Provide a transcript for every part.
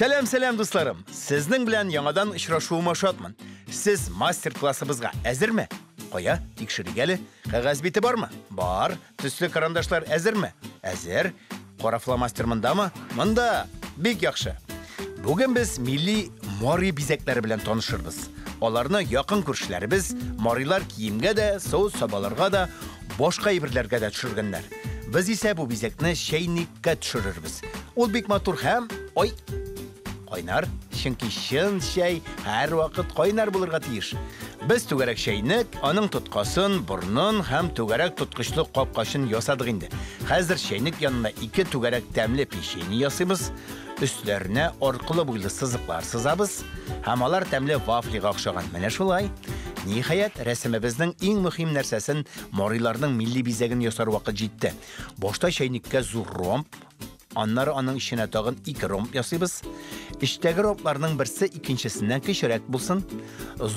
Сәлам, сәлам, дусларым! Сезнең белән яңадан очрашуыма шатмын. Сез мастер-классыбызга әзерме? Кая, тикшерик әле. Кәгазь бите бармы? Бар. Төсле карандашлар әзерме? Әзер. Кара фломастер мондамы? Монда. Бик яхшы. Бүген без милли мари бизәкләре белән танышырбыз. Аларны якын күршеләребез марилар киемгә дә, савыт-сабаларга да, башка әйберләргә дә төшергәннәр. Без исә бу бизәкне чәйниккә төшерербез. Ул бик матур һәм, ой, кайнар, чөнки чын чәй һәрвакыт кайнар булырга тиеш. Без түгәрәк чәйнек, аның тоткасын, борнын һәм түгәрәк тоткычлы капкачын ясадык инде. Хәзер чәйнек янына ике түгәрәк тәмле печенье ясыйбыз. Өсләренә аркылы буйлы сызыклар сызабыз һәм алар тәмле вафлига охшаган. Менә шулай. Ниһаять, рәсемебезнең иң мөһим нәрсәсен, мариларның милли бизәген ясар вакыт җитте. Башта чәйнеккә зур ромб, аннары аның эченә тагын ике ромб ясыйбыз. Эчтәге ромбларның берсе икенчесеннән кечерәк булсын.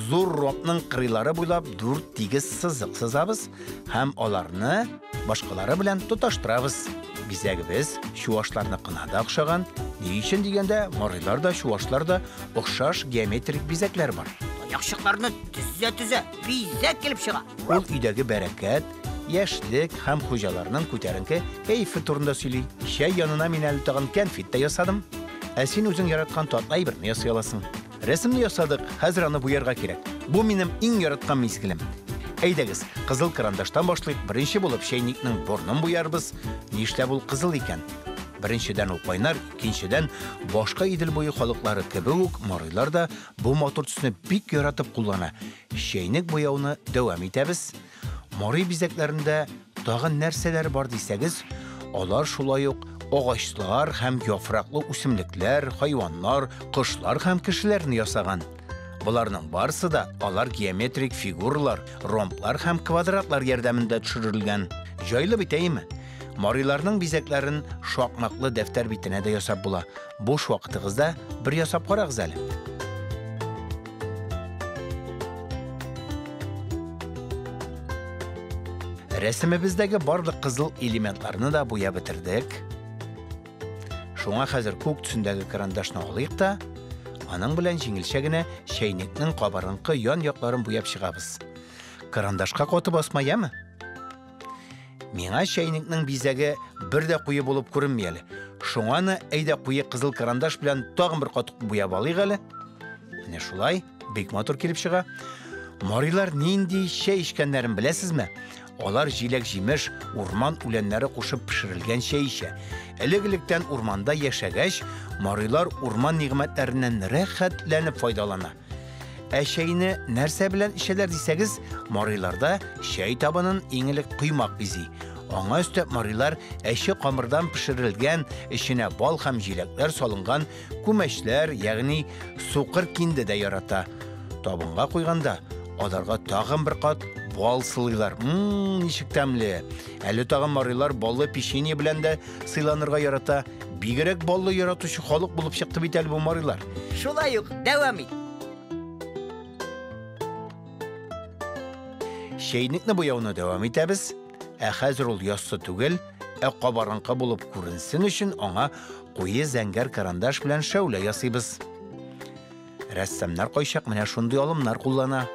Зур ромбның кырыйлары буйлап дүрт тигез сызык сызабыз һәм аларны башкалары белән тоташтырабыз. Бизәгебез чуашларныкына да охшаган. Ни өчен дигәндә, марилар да, чуашлар да охшаш геометрик бизәкләр бар. Таякчыкларны төзә-төзә бизәк килеп чыга. Ул өйдәге бәрәкәт, яшьлек һәм хуҗаларның күтәренке кәефе турында сөйли. Чәй янына мин әле тагын кәнфит тә ясадым. Ә син үзең яраткан татлы әйберне ясый аласың. Рәсемне ясадык, хәзер аны буярга кирәк. Бу минем иң яраткан мизгелем. Әйдәгез, кызыл карандаштан башлыйк. Беренче булып чәйникнең борнын буярбыз. Нишләп ул кызыл икән? Беренчедән ул кайнар, икенчедән башка Идел буе халыклары кебек үк марилар да бу матур төсне бик яратып куллана. Чәйнек буяуны дәвам итәбез. Мари бизәкләрендә тагын нәрсәләр бар дисәгез, алар шулай ук агачлар һәм яфраклы үсемлекләр, хайваннар, кошлар һәм кешеләрне ясаган. Боларның барысы да алар геометрик фигуралар, ромблар һәм квадратлар ярдәмендә төшерелгән. Җайлы бит, әйеме? Мариларның бизәкләрен шакмаклы дәфтәр битенә дә ясап була. Буш вакытыгызда бер ясап карагыз әле. Рәсемебездәге барлык кызыл элементларны да буяп бетердек. Шуңа хәзер күк төсендәге карандашны алыйк та, аның белән җиңелчә генә чәйнекнең кабарынкы ян якларын буяп чыгабыз. Карандашка каты басма, яме? Миңа чәйнекнең бизәге бер дә куе булып күренми әле. Шуңа аны әйдә куе кызыл карандаш белән тагын бер кат буяп алыйк әле. Менә шулай, бик матур килеп чыга. Марилар нинди чәй эчкәннәрен беләсезме? Алар җиләк-җимеш, урман үләннәре кушып пешерелгән чәй эчә. Элек-электән урманда яшәгәч, марилар урман нигъмәтләреннән рәхәтләнеп файдалана. Ә чәйне нәрсә белән эчәләр дисәгез, мариларда чәй табынын иң элек коймак бизи. Аңа өстәп марилар әче камырдан пешерелгән, эченә бал һәм җиләкләр салынган күмәчләр, ягъни сукыр кинде дә ярата. Табынга куйганда аларга тагын бер кат бал сылыйлар. Ммм, ничек тәмле. Әле тагын марилар баллы печенье белән дә сыйланырга ярата. Бигрәк баллы яратучы халык булып чыкты бит әле бу марилар. Шулай ук дәвам ит. Чәйнекне буяуны дәвам итәбез. Ә хәзер ул яссы түгел, ә кабарынкы булып күренсен өчен аңа куе зәңгәр карандаш белән шәүлә ясыйбыз. Рәссамнар кайчак менә шундый алымнар куллана.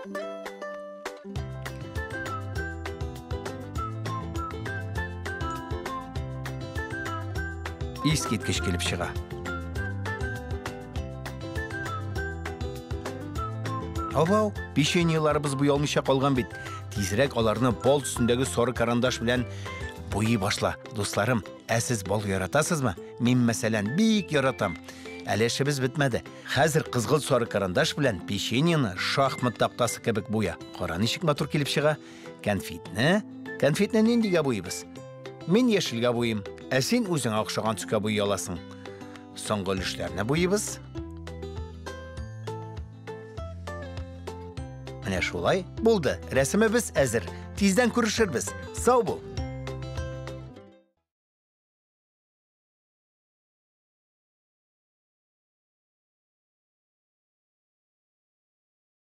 Искиткеч килеп чыга. Абау, печеньеларыбыз буялмыйча калган бит. Тизрәк аларны бал төсендәге сары карандаш белән буйый башла, дусларым. Ә сез бал яратасызмы? Мин, мәсәлән, бик яратам. Әле эшебез бетмәде. Хәзер кызгылт сары карандаш белән печеньены шахмат тактасы кебек буя. Кара, ничек матур килеп чыга. Кәнфитне, кәнфитне ниндигә буйыбыз? Мин яшелгә буйым, ә син үзеңә охшаган төскә буйый аласың. Соңгы өлешләрне буйыбыз. Менә шулай булды. Рәсемебез әзер. Тиздән күрешербез. Сау бул.